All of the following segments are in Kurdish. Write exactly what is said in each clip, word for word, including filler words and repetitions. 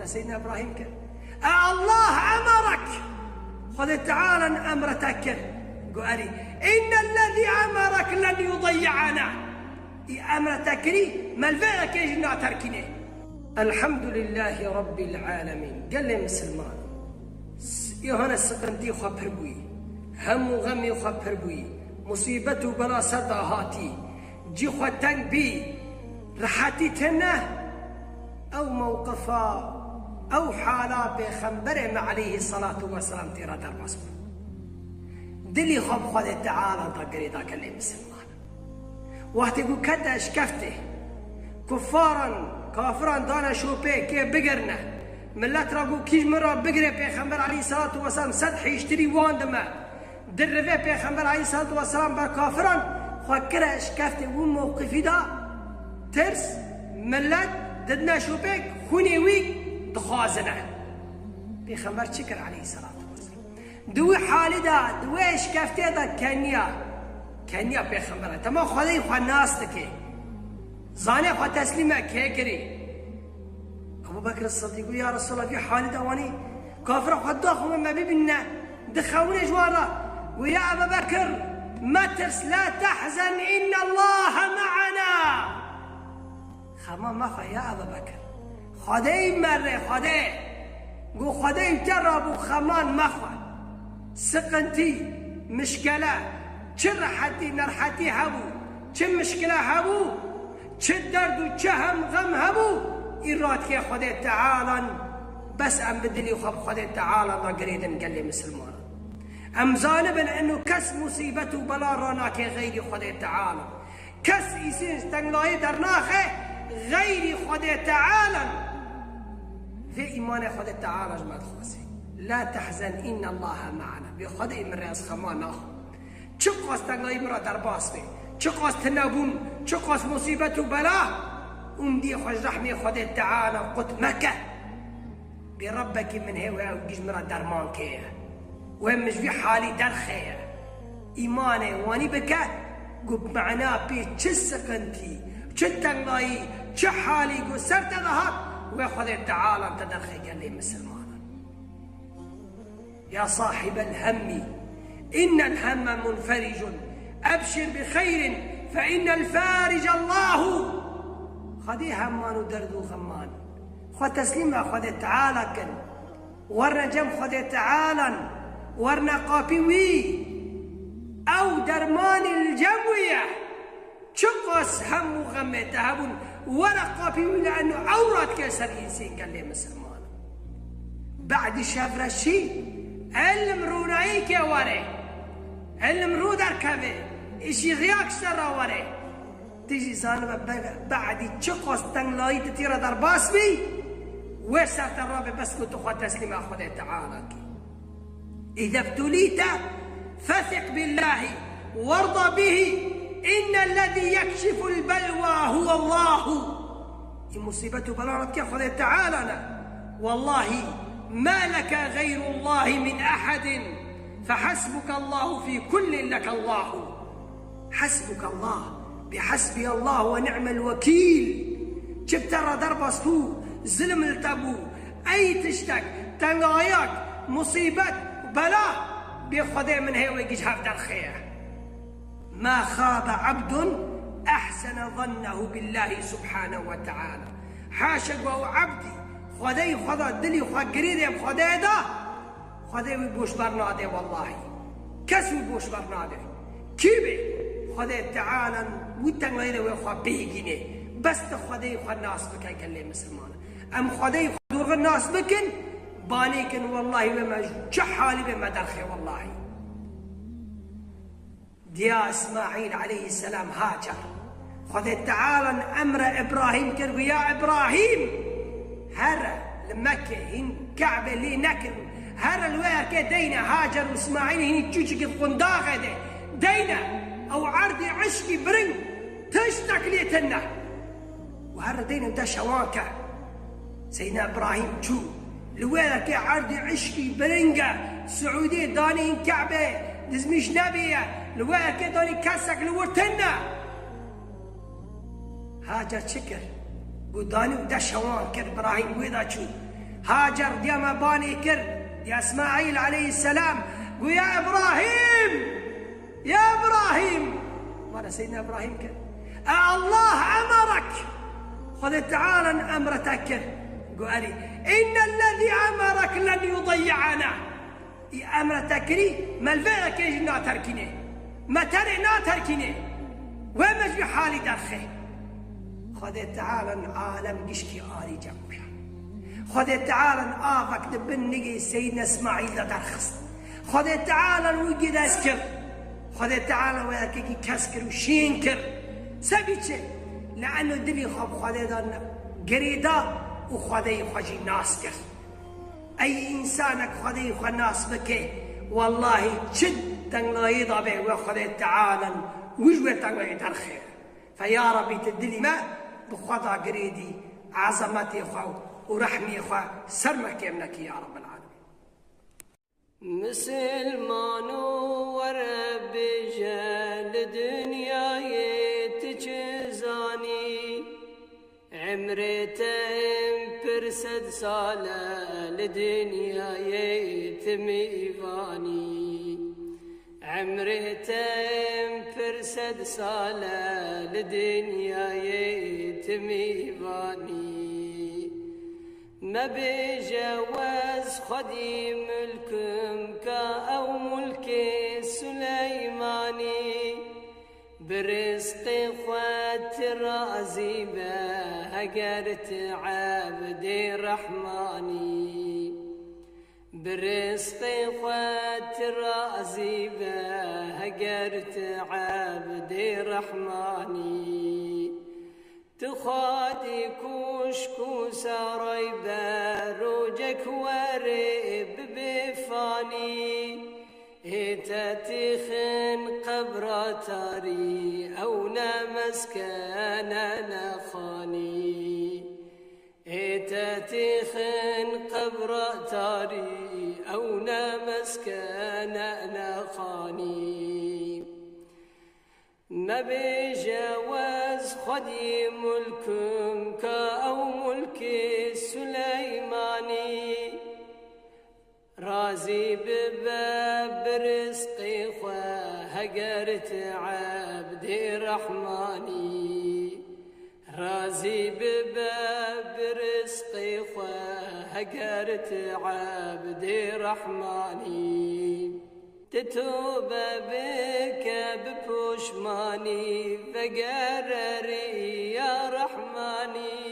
Seydina Îbrahîm kir. E Allah emerek. Xwedê Teala emre te kir. Got erî. Înnellezî emerek len yudeyyi'ena. Î emre te kirî, me li vê yekê jî naterkînê. Elhamdulillahî Rabbil alemîn. Gelê misilman. S-, îhane siqintî xwe pir bûyî. Hemû xemî xwe pir bûyî. Musîbet û bela ser de hatî. Cî xwe teng bî. Rihetî tine. Ew mewqifa, ew hala Pêxemberê me aleyhî salatu weselam tê re derbas bû. Dilî xwe bi Xwedê Teala da girêda gelê misilman. Wextê ku kete şkeftê, kuffaran, kafiran dane şopê kê bigirne. Millet ra got kî ji min ra bigire Pêxember aleyhî salatu weselam sed hîştirî wan dime. Di rivê Pêxember aleyhî salatu weselam ber kafiran xwe kire şkeftê wî mewqifî da tirs, millet didine şopê xûnê wî dixwazine. Pêxember çi kir aleyhî salatu weselam? Di wî halî de, di wê şkeftê de keniya, keniya Pêxember e. Tema Xwedê xwe nas dike. Zanê xwe teslîme kê kirî. Ebu Bekir Sidîq got, ya Resulallah, vî halî de wanî kafira xwe daxwe me bibîne, dixewine ji wan re. Got, ya Ebu Bekir, metirs, la tehzen, innallaha me'ana. Xema mexwe ya Ebu Bekir. Xwedê me rê, Xwedê. Got, Xwedê te rabû, xeman mexwe. Siqintî, mişkele, çi rehetî, nerhetî hebû, çi mişkile hebû, çi derd û çi hem xem hebû, î radkê Xwedê Tealan, bes em bi dilî xwe bi Xwedê Teala da girêdin gelê misilmanan. Em zanibin eno kes musîbet û bela ranake xeyrî Xwedê Teala. Kes îsên ji tenglayî dernaxe xeyrî Xwedê Tealan. Vê îmanê Xwedê Teala ji me dixwaze. La tehzen innallaha me'ana. Bê Xwedê min rê ez xema naxwim. Çiqas tengayî min re derbas be, çiqas tinebûn, çiqas musîbet û bela, umdiyê xwe ji rehmê Xwedê Teala qut meke. Bê Rebbekî min hê wê ew gî ji min re derman keye. Wê min ji vî halî derxeye. Îmanê wanî bike, ku bi mena pê çi siqintî, çi tengayî, çi halî ku ser te de hat, wê Xwedê Teala te derxe gelê misilmanan. يا صاحب الهم، إن الهم منفرج، أبشر بخير، فإن الفارج الله. Xwedê heman û derd û xeman. Xwe teslîma Xwedê Teala kin. Werne cem Xwedê Tealan. Werne qapî wî. Ew dermanî li cem wî ye. Çiqas hem û xemê te hebûn, were qapî wî, li eno ew radike ser însên gelê misilman. Badî şevreşî, ilm rûnayî ke were, ilm rû derkeve, îşî riyak ji te ra were. Tu jî zanibe be-, badî çiqas tenglayî tu tî re derbas bî, wê ser te rabe bes ku tu xwe teslîma Xwedê Teala kî. إذا ابتليت فثق بالله وارض به، إن الذي يكشف البلوى هو الله. Î musîbet û bela re dike Xwedê Teala ne. والله ما لك غير الله من أحد، فحسبك الله في كل لك الله. Hasbukallah, bi hasbiyallah ve ni'mel vekîl. Çi bi te re derbas bû, zilim li te bû, ey tiştek, tengayak, musîbet, bela, bê Xwedê min hê wê giş hev derxê ye. Ma xabe abdun ehsene zannehu billahi subhanehu ve teala. Haşa ku ew ebdî Xwedê xwe da, dilî xwe girêdê bi Xwedê da, Xwedê wî boş ber nade wellahî. Kes wî boş ber nade. Kî bê? Xwedê Teala wî tengayî de wê xwe bihîgînê. Bes tu Xwedê xwe nas bike gelê misilman. Em Xwedê xwe dorxî nas bikin, banê kin wellahî wê me ji çi halî bê me derxê wellahî. Diya Îsmaîl aleyhisselam Hacer. Xwedê Teala emre Îbrahîm kir, got, ya Îbrahîm, here li Mekke hîn Ke'be lê nekirin. Here li wê erkê deyne Hacer û Îsmaîl hîn çûçikî qundaxê de deyne. Ew erdî eşkî biring tiştek lê tine. Û her deyne de şewan ke. Seydina Îbrahîm çû. Li wê yekê erdî eşkî biring e. Siûdî danî hîn Ke'be dizmîş nebîye. Li wê yekê danî kesek li wir tine. Hacer çi kir? Got danî û de şewan kir, Îbrahîm wê de çû. Hacer diya me banê kir, diya Îsmaîl aleyhisselam, got, "Ya Îbrahîm, ya Îbrahîm." Bana Seydina Îbrahîm kir. "E Allah emerek." Xwedê Teala emre te kir. Got, "Erê, innellezî emerek len yudeyyî'ena." Î emre te kirî, me li vê yekê jî naterkînê. Me terê naterkînê. Wê me ji wî halî derxê. Xwedê Teala alem gişkî arî cem bûye. Xwedê Teala avek di bin nigê Seydina Îsmaîl de derxist. Xwedê Teala wî girêz kir. Xwedê Teala wê yekekî kes kir û şîn kir. Sebî çi? Li eno dilî xwe bi Xwedê de girêda û Xwedê xwe jî nas kir. Ey însanek Xwedê xwe nas bike, wellahî çi tenglayê de be, we Xwedê Teala wî ji wê tenglayê derxê. Fe ya Rebî, tu dilî me bi xwe de girêdî, ezemetê xwe û rehmê xwe ser me kêm nekî ya Rebbil Alemîn. Misilmano, were bêje, li dinyayê tu çi zanî? Emrê te pir sed sal e, li dinyayê tu mîvan î. Emrê te pir sed sal e, li dinyayê tu mîvan î. Mebêje wez xwedî mulk im, ka ew mulkê Suleymanî. Bi rizqê xwe tu razî be, heger tu ebdê Rehmanî. Bi rizqê xwe tu razî be, heger tu ebdê Rehmanî. Tu xwedî kûşk û saray be, rojek were bibe fanî. Ê te tîxin qebra tarî, ew ne meskene ne xanî. Ê te tîxin qebra tarî, ew ne meskene ne xanî. Mebêje wez xwedî mulk im, ka ew mulkê Suleymanî. Razî bibe bi rizqê xwe, heger tu ebdê Rehmanî. Razî bibe bi rizqê xwe, heger tu ebdê Rehmanî. Tu tobe bike bi poşmanî, vegere rêya Rehmanî.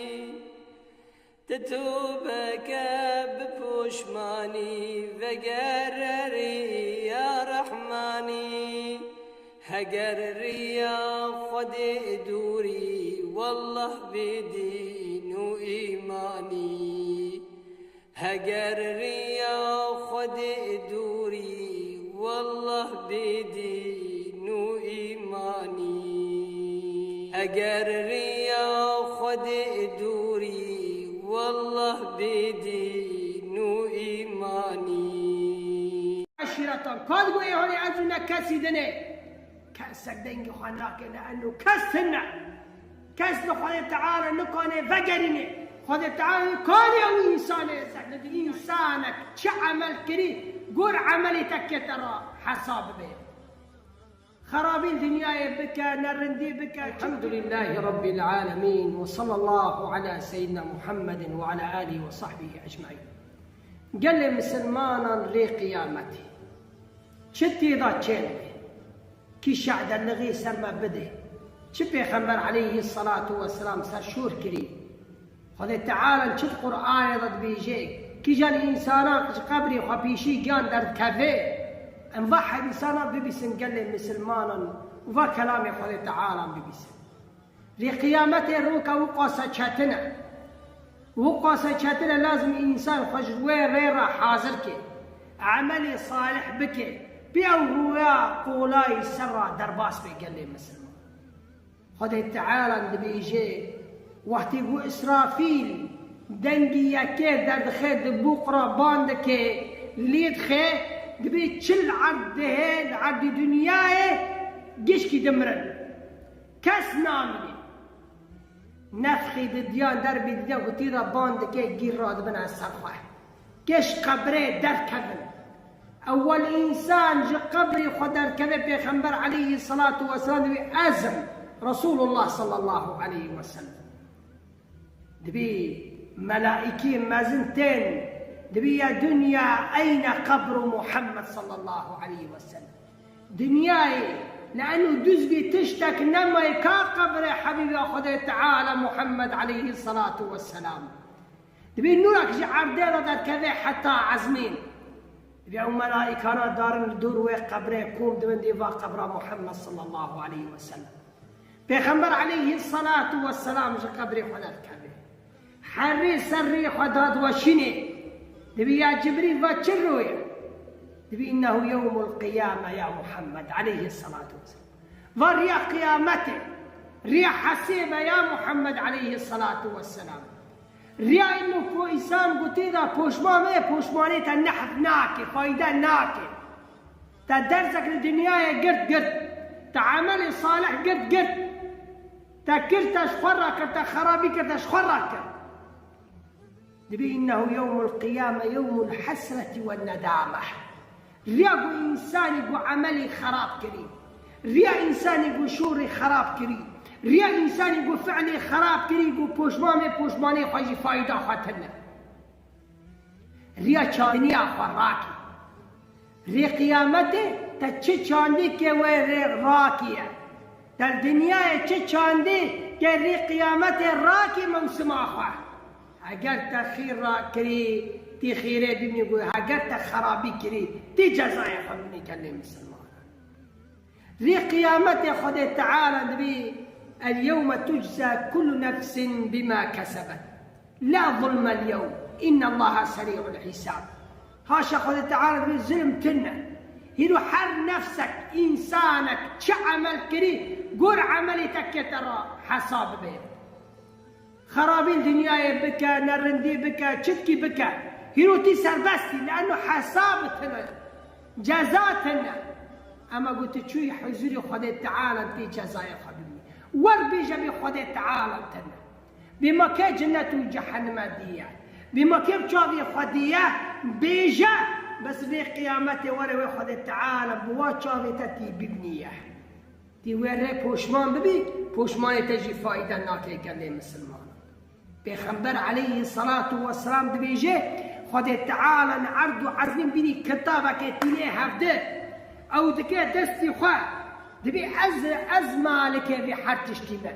Tu tobe ke bi poşmanî, vegere rêya Rehmanî. Heger rêya Xwedê dûrî, wellah bê dîn û îmanî. Heger rêya Xwedê dûrî, wellah bê dîn û îmanî. Heger rêya Xwedê dûrî, wellah bê dîn û îmanî. Eşîretan, ka digo ê holê ez û ne kesî din ê. Kesek dengê xwe nake, ne eno kes tune. Kes li Xwedê Teala nikane vegerîne. Xwedê Teala nikane ew însanê. Însanek çi emel kirî, gor emelê te kete ra hesab bibe. Xerabîn dinyayê bike, nerindî bike. Elhamdülillahî Rabbil alemin ve sallallahu ala seyyidina Muhammedin ve ala alihi ve sahbihi ecmaîn. Gelê misilmanan rê qiyametê. Çi tê de çênbe? Kî şehdelixî ser me bide? Çi Pêxember aleyhî selatu weselam ser şûr kirî? Xwedê Teala çi di Qur'anê de dibêje? Kîjan însanan ji qebrê xwe pêşî giyan derdikeve? Em va hedîsanan bibîsin gelê misilmanan û va kelamê Xwedê Teala bibîsin. Lê qiyametê roka wiqasa çetin e. Wiqasa çetin e, lazim însan xwe ji wê rê re hazir ke. Emelê salih bike. Pê ew rûya qolayî ser re derbas be gelê misilman. Xwedê Teala dibêje, wextê ku Îsrafîl dengî yekê derdixe, di bûq re ban dike, lê dixe, dibê çil erd dihê, li erdî dinyayê gişkî dimirin. Kes namîne. Nefxî didiyan, derbî didiyan ku tî de ban dike, gîr radibin ez ser xwe. Kê ji qebrê derkevin. Ewel însan ji qebrê xwe derkeve, Pêxember aleyhisselatu vesselam dibî ez im, Resulullah sallallahu aleyhi ve sellem. Dibî melaîkî mezin tên, dibî ya dinya eyne qebru Muhammed sallallahu aleyhi ve sellem. Dinyayê, le'nu duzbî tiştek nemayê ka qebrê Hebîba Xwedê Teala Muhammed aleyhisselatu vesselam. Dibî nûrek ji erdê re derkeve heta ezmîn. Dibî ew melaîkana darin li dûr wê qebrê kom dibin dê va qebra Muhammed sallallahu aleyhi ve sellem. Pêxember aleyhisselatu vesselam ji qebrê xwe derkeve. Herî ser rê xwe dadweşînê. Dibî ya Cibrîl va çi rû ye? Dibî innehu yewmul qiyame ya Muhammed aleyhisselatu vesselam. Va riya qiyametê, riya hesêbe ya Muhammed aleyhisselatu vesselam. Riya ino ku însan gotê da poşman bê, poşmanê te nehf nake, fayde nake. Te derzek li dinyayê girt girt. Te emelê salih girt girt. Te kir, te ji xwe rakir, te xerabî kir, te ji xwe rakir. Dibî innehu yewmul qiyame yewmul hesreti ve nedame. Riya ku însanî ku emelê xerab kirî, riya însanî ku şûrê xerab kirî, riya însanî ku fi'lê xerab kirî, ku poşman bê, poşmanê xwe jî fayda xwe tine. Riya çandiniya xwe rakî. Rê qiyametê te çi çandî ke wê rê rakiye. Te dinyayê çi çandî ke rê qiyametê rakî mewsima xwe. Eger te xîr rakirî, tî xîrê bînî, got, eger te xerabî kirî, tî cezayê xwe bînî gelê misilmanan. Rê qiyametê Xwedê Teala dibî, "El yewme tucza kullu nefsin bima kesebet. La zulmel yewm. İnnallaha seri'ul hisab." Haşa Xwedê Teala dibî, zulm tine. Hîro her nefsek, însanek çi emel kirî, gor emelê te kete ra hesab bê. Xerabî li dinyayê bike, nerindî bike, çitkî bike. Hîrotî serbestî, le'no hesab tine, ceza tine. Ema ku tu çûyî huzûrê Xwedê Teala tê cezayê xwe bibî. Wer bêje bê Xwedê Teala tine. Bê ma ke cennet û cehenime diye. Bê ma ke bi çavê xwe diye, bêje, bes vê qiyametê were wê Xwedê Teala bi wa çavê te tî bibîniye. Tî wê rê poşman bibî, poşmanê te jî fayde nake gelê misilmanan. Pêxember aleyhisselatu vesselam dibêje, Xwedê Teala li erd û ezmîn bînî kitabeke tînê hevdi. Ew dike destî xwe. Dibê ez, ez malikê vê her tiştî me.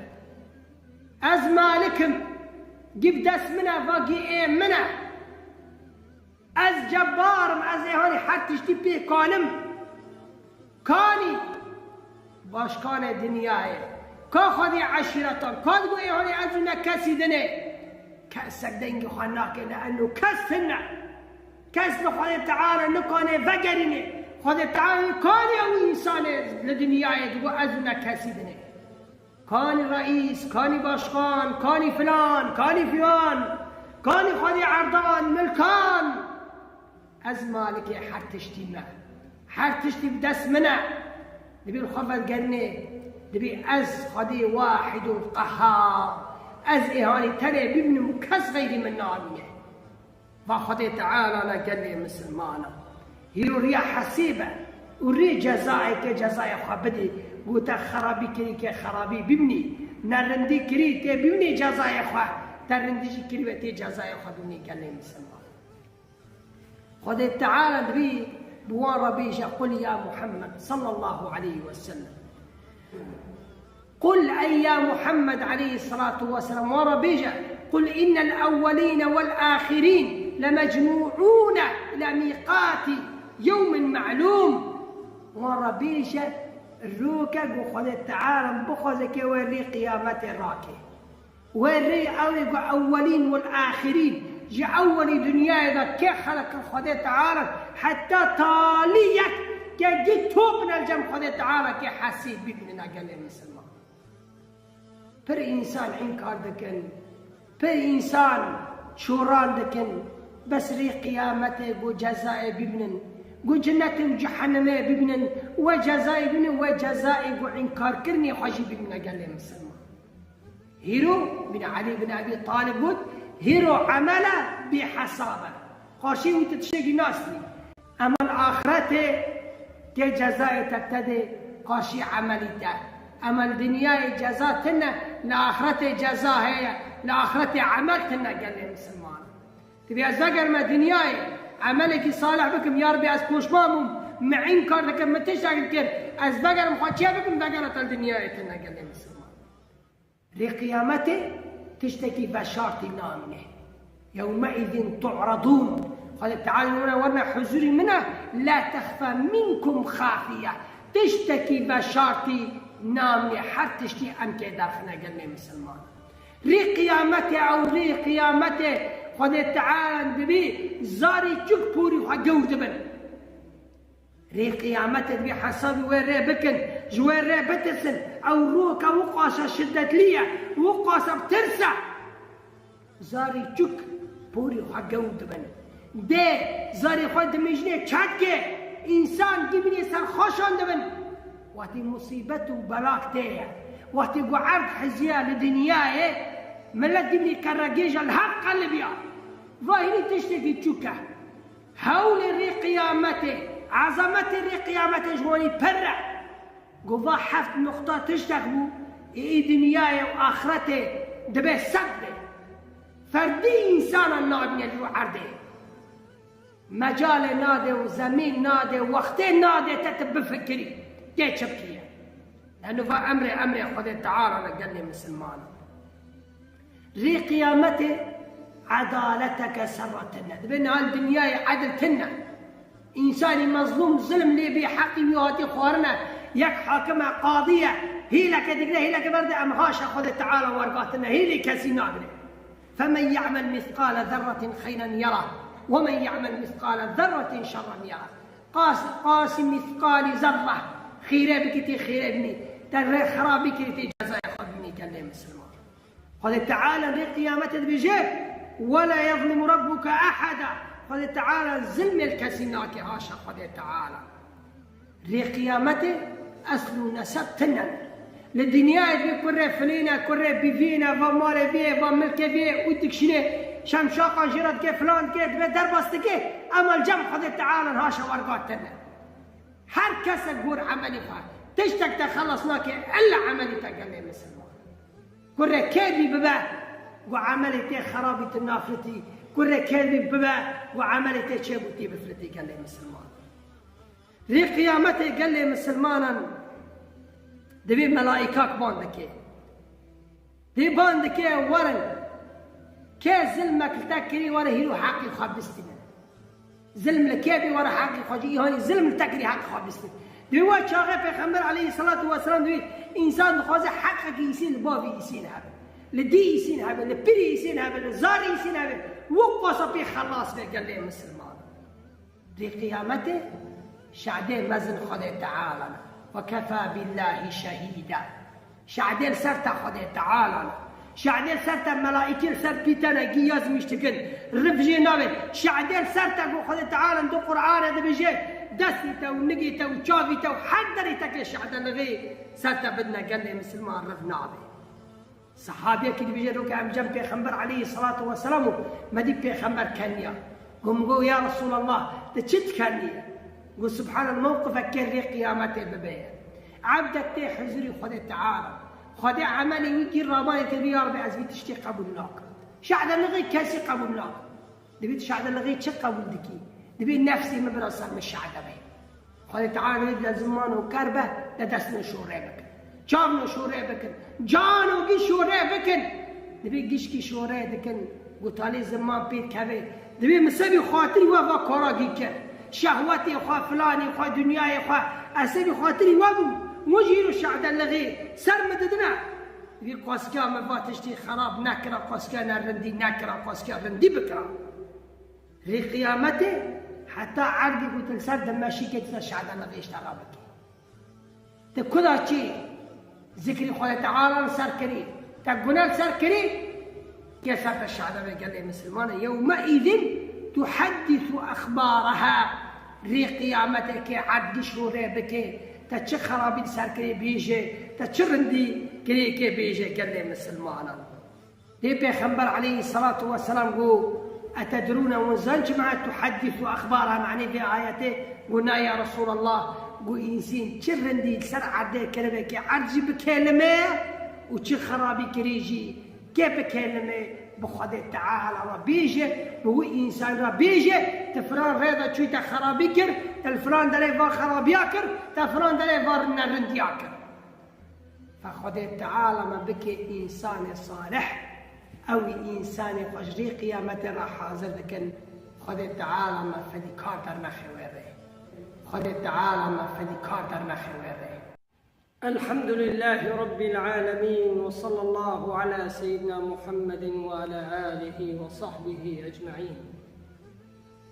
Ez malik im. Gî bi dest min e, va gî ê min e. Ez cebbar im, ez êhanî her tiştî pê kanim. Kanî başkanê dinyayê, ka xwedî eşîretan, ka digo êhanî ez û ne kesî dinê. Kesek dengê xwe nake, le'no kes tine. Kes li Xwedê Teala nikane vegerîne. Xwedê Teala kanî ew însanê li dinyayê digo ez û ne kesî dinê. Kanî reîs, kanî başkan, kanî filan, kanî filan, kanî xwedî erdan, milkan. Ez malikê her tiştî me. Her tiştî bi dest min e. Dibî li xwe vegerînê, dibî ez xwedî wahidul qehar. Ez êhanî tenê bimînim û kes xeyrî min namîne. Va Xwedê Teala ne gelê misilmana. Hîro riya hesêbe û rê cezayeke cezaya xwe bidê. Got te xerabî kirî ke xerabî bimînî. Nerindî kirî tê bimînî cezaya xwe. Te rindî jî kirî ve tê cezaya xwe bimînî gelê misilmana. Xwedê Teala dibî bi wan re bêje, "Qul ya Muhammed sallallahu aleyhi ve sellem." Qul, ey ya Muhammed aleyhisselatu vesselam, wan re bêje, "Qul innel ewwelîne vel âxirîn lemecmûûne ila mîqatî yewmin me'lûm." Wan re bêje, roke ku Xwedê Teala bixwaze ke wê rê qiyametê rake. Wê rê ew ê ku ewwelîn wel âxirîn, ji ewwelî dinyayê de kê xelqin Xwedê Teala, heta talî yek ke gî top ne li cem Xwedê Teala ke hesîb bibînin gelê misilman. Pir însan înkar dikin, pir însan çoran dikin, bes rê qiyametê ku cezayê bibînin, ku cennet û cehennemê bibînin, wê cezayê bibînin, wê cezayê ku înkarkirinê xwe jî bibîne gelê misilman. Hîro, bin Elî bin Ebî Talib got, hîro emele bê hesab e. Qarşî wî tu tiştekî nas nî. Emel axretê tê cezayê te tedê qarşî emelî te. Emel dinyayê ceza tine, li axretê ceza heye, li axretê emel tine gelê misilman. Divê ez vegerime dinyayê, emelekî salih bikim, ya Rebî ez poşman bûm, min înkar dikim, min tiştek dikir, ez vegerim xwe çê bikim, vegere te dinyayê tine gelê misilman. Rê qiyametê tiştekî veşartî namîne. Yewmeîzin tu'redûn. Xwedê Teala were werine huzurî min e, la texfa minkum xafiye. Tiştekî veşartî namîne, her tiştî em kê derxine gelê misilman. Rê qiyametê ew rê qiyametê Xwedê Teala dibî zarî çuk porî xwe gewr dibin. Rê qiyametê dibî hesabî wê rê bikin, ji wê rê bitirsin. Ew roka wiqasa şiddetli ye, wiqasa bi tirs e. Zarî çuk porî xwe gewr dibin. Dê zarê xwe dimijnê çatkê, însan dimînê ser xweşan dibin. Wextî musîbet û belak tê ye. Wextî ku erd heziya li dinyayê, milet dimînê kerregêja li hev qelibiya. Va hînî tiştekî çûk e. Hewlê rê qiyametê, ezametê rê qiyametê ji wanî pir e. Gova heft nuqta tiştek bû, ê dinyayê û axretê dibe sed be. Ferdî însanan nabîne li erdê. Mecalê nade û zemîn nade, wextê nade te tu bifikirî, tê çi bikî ye. Leno va emrê, emrê Xwedê Teala li gelê misilmanan. Rê qiyametê edaleteke serra tine. Dibê niha li dinyayê edil tine. Însanî mezlûm, zilm lê bê, heqî wî hatî xwarine. Yek hakim e, qadî ye. Hîleke digre, hîleke berde, em haşa Xwedê Teala wergatine. Hîlê kesî nagire. Femen ye'mel mîsqale zerretin xeyren yera. Wemen ye'mel mîsqale zerretin şerren yera. Qas, qasî mîsqalî zerre. Xîre bikî tê xîre bimî. Te rê xirabî kirî tê cezaya xwe bimî gelê misilman. Xwedê Teala rê qiyametê dibêje, "Wela yezlimu Rabbuke eheda." Xwedê Teala zilmê li kesî nake, haşa Xwedê Teala. Rê qiyametê esl û neseb tine. Li dinyayê dibê kurê filîne, kurê bivîne, va malê vê, va milkê vê û dikşînê, şemşaqa jê re dike, filan dike, dibê derbas dike, ema li cem Xwedê Teala haşa werga tine. Her kesek gor emelî xwe. Tiştek te xelas nake, illa emelî te gelê misilman. Kurê kêrî bibe, ku emelê tê xerabî tu nafirtî. Kurê kêrî bibe, ku emelê tê çêbû tê bifirtî gelê misilman. Rê qiyametê gelê misilmanan divê melaîkak ban dike. Dê ban dike werin. Kê zilmek li te kirî were hîro heqî xwe bistînin. Zilm li kê bê were heqî xwe jî, îhanî zilm li te kirî heqî xwe bistîn. Dê wa çaxê Pêxember aleyhisselatu vesselam dibî, însan dixwaze heqekî îsîn li bavî îsîn hebe. Li dî îsîn hebe, li pirî îsîn hebe, li zarî îsîn hebe. Wek wasa pê xelas be gelê misilman. Dê qiyametê şehdê mezin Xwedê Teala ne. Ve kefa billahi şehîda. Şehdê li ser te Xwedê Teala ne. Şehdê li ser te melaîkê li ser pî te ne, gî yazmîş dikin. Riv jê nabe. Şehdê li ser te ku Xwedê Teala di Qur'anê dibêje, destê te û nigê te û çavî te û her derê te ke şehdelixê ser te bidine gelê misilman riv nabe. Sehabiyekî dibêje, roke em cem Pêxember aleyhisselatu vesselam û me dî Pêxember keniya. Got, min got, ya Resulallah, tu çi dikenî? Got, subhanallah, mewqifek kê rê qiyametê bibe ye. Ebdek tê huzurî Xwedê Teala. Xwedê emelê wî kî rabanê tê bî, ya Rebî, ez vî tiştî qebûl nakim. Şehdelixê kesî qebûl nakim. Dibî tu şehdelixê çi qebûl dikî? Dibî nefsê min bira ser min şehde be. Xwedê Teala dibê ziman û kerbe de dest min şorê bikin. Çav min şorê bikin. Can û gî şorê bikin. Dibê gişkî şorê dikin. Gutalê ziman pê dikeve. Dibê min sebî xatirî we va kara gî kir. Şehwetê xwe, filanê xwe, dinyayê xwe. Ez sebî xatirî we bûm. Win jî îro şehdelixê ser min didine. Dibê qaskiya min va tiştî xerab nekira, qaskiya ne rindî nekira, qaskiya rindî bikira. Rê qiyametê heta erdî ku tu li ser dimeşî kê tu te şehdelixê ji te re bike. Tu kuda çi zikrî Xwedê Teala li ser kirî, te gune li ser kirî, kê ser te şehde be gelê misilmane. Yewmeîzin tuheddisu exbaraha. Rê qiyametê kê erd giş rû rê bike, te çi xerabî li ser kirî bêje, te çi rindî Girêkê bêje gelê misilmanan. Dê Pêxember aleyhisselatu vesselam got, "Etedrûne, hûn zan çima tuheddisu exbaraha?" Manê vê ayetê got, "Na ya Resulallah," got, "însîn çi rindî li ser erdê kiribe kê erd jî bikêlime û çi xerabî kirî jî kê bikêlime, bi Xwedê Teala re bêje, bi wî însan re bêje, te filan rê de çûyî te xerabî kir, te li filan derê van xerabiya kir, te filan derê van nerindiya kir." Fe Xwedê Teala me bike însanê salih, ew î însanê xwe ji rê qiyametê re hazir dikin. Xwedê Teala me fedîkar dernexe wê rê. Xwedê Teala me fedîkar dernexe wê rê. Elhamdülillahî Rabbil alemin ve sallallahu ala seyyidina Muhammedin ve ala alihi ve sahbihi ecmaîn.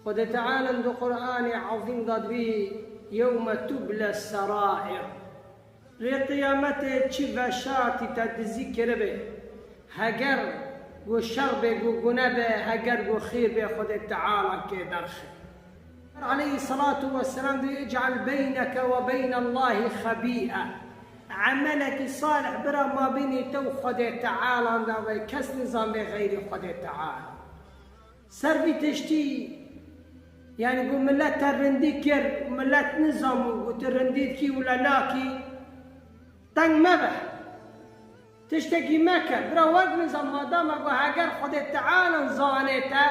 Xwedê Teala di Qur'anê Ezîm de dibî, "Yewme tuble serair." Rê qiyametê çi veşartî te dizî kiribe, heger ku şer be, ku gune be, heger ku xêr be, Xwedê Teala kê derxe. Aleyhisselatu vesselam dê, "Ec'al beyneke ve beynallahi xebî'e." Emelekî salih bira mabênê te û Xwedê Teala de ve, kes nizanbe xeyrî Xwedê Teala. Ser vî tiştî, yanî ku millet te rindî kir, millet nizanbû ku tu rindî dikî wila nakî, teng mebe. Tiştekî meke, bira wek nizan madama ku heger Xwedê Teala zanê te,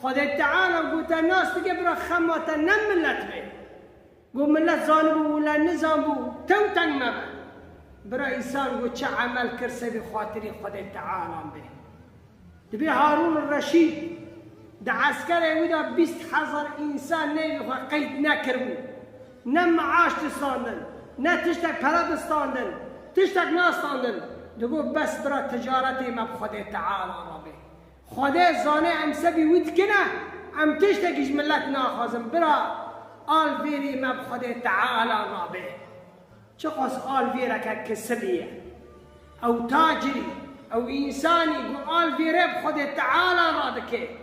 Xwedê Teala ku te nas dike, bira xema te ne millet bê. Got, millet zanibû, wila nizanbû, tew teng mebe. Bira însan got, çi emel kir, sebî xatirî Xwedê Teala bê. Dibê Harûn Reşîd di eskerê wî de bîst hezar însan nêvî xwe qeyd nekiribû. Ne meaş distandin, ne tiştek pere distandin, tiştek nastandin. Digot, bes bira ticaretê me bi Xwedê Teala re bê. Xwedê zane em sebî wî dikine, em tiştekî ji milet naxwazin. Bira alvêrî me bi Xwedê Teala re bê. Çiqas alvêreke kisibî ye. Ew tacirî, ew însanî ku alvêrê bi Xwedê Teala re dike.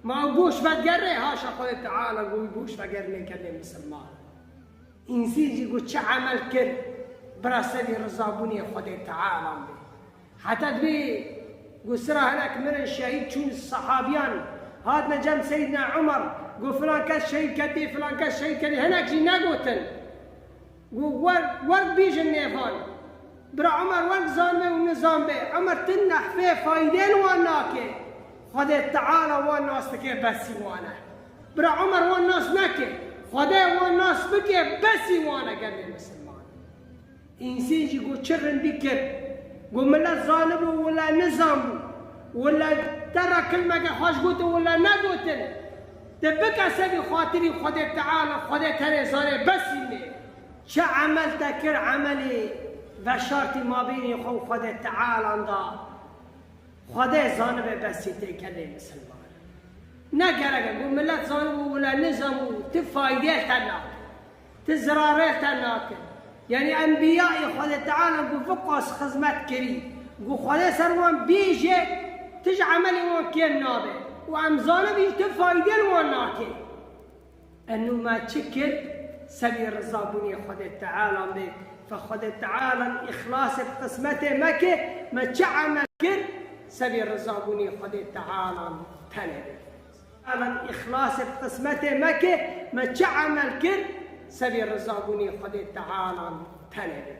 Ma ew goş vegerê, haşa Xwedê Teala ku wî goş vegerîne gelê misilman. Însîn jî ku çi emel kir, bira sebî rizabûnê Xwedê Teala bê. Heta dibê ku sira hinek mirin şehîd çûn, sehabiyan hatine cem Seyyidina Umar, got, filan kes şehîd ketî, filan kes şehîd ketî, hinek jî negotin. Got, wer, wer bêjin nêvan. Bira Umar, wer zanbe û nizanbe. Umar, tu nehfê faydê li wan nake. Xwedê Teala wan nas dike, besî wan e. Bira Umar wan nas neke. Xwedê wan nas bike, besî wan e gelê misilman. Însîn jî got, çi rindî kir. Got, milet zanibû, wila nizanbû. Wila te re kilmeke xweş gotin, wila negotin. Te bike sebî xatirî Xwedê Teala, Xwedê tenê zane, besî me. Çi emel te kir, emelê veşartî mabênê xwe û Xwedê Teala da. Xwedê zanibe, besî tê gelê misilman. Ne gerek e, got, milet zanibû, wila nizanbû, tu faydê te nake. Tu zirarê te nake. Yanî enbiyayê Xwedê Teala ku viqas xizmet kirî, ku Xwedê ser wan bêje, tu ji emelê wan kêm nabe. Û em zanibî tu faydê li wan nake. Enû me çi kir? Sebî rizabûnê Xwedê Teala bê. Fe Xwedê Teala îxlasê bi qismetê me ke, me çi emel kir? Sebî rizabûnê Xwedê Teala tenê bê. Teala îxlasê bi qismetê me ke, me çi emel kir? Sebî rizabûnê Xwedê Teala tenê bê.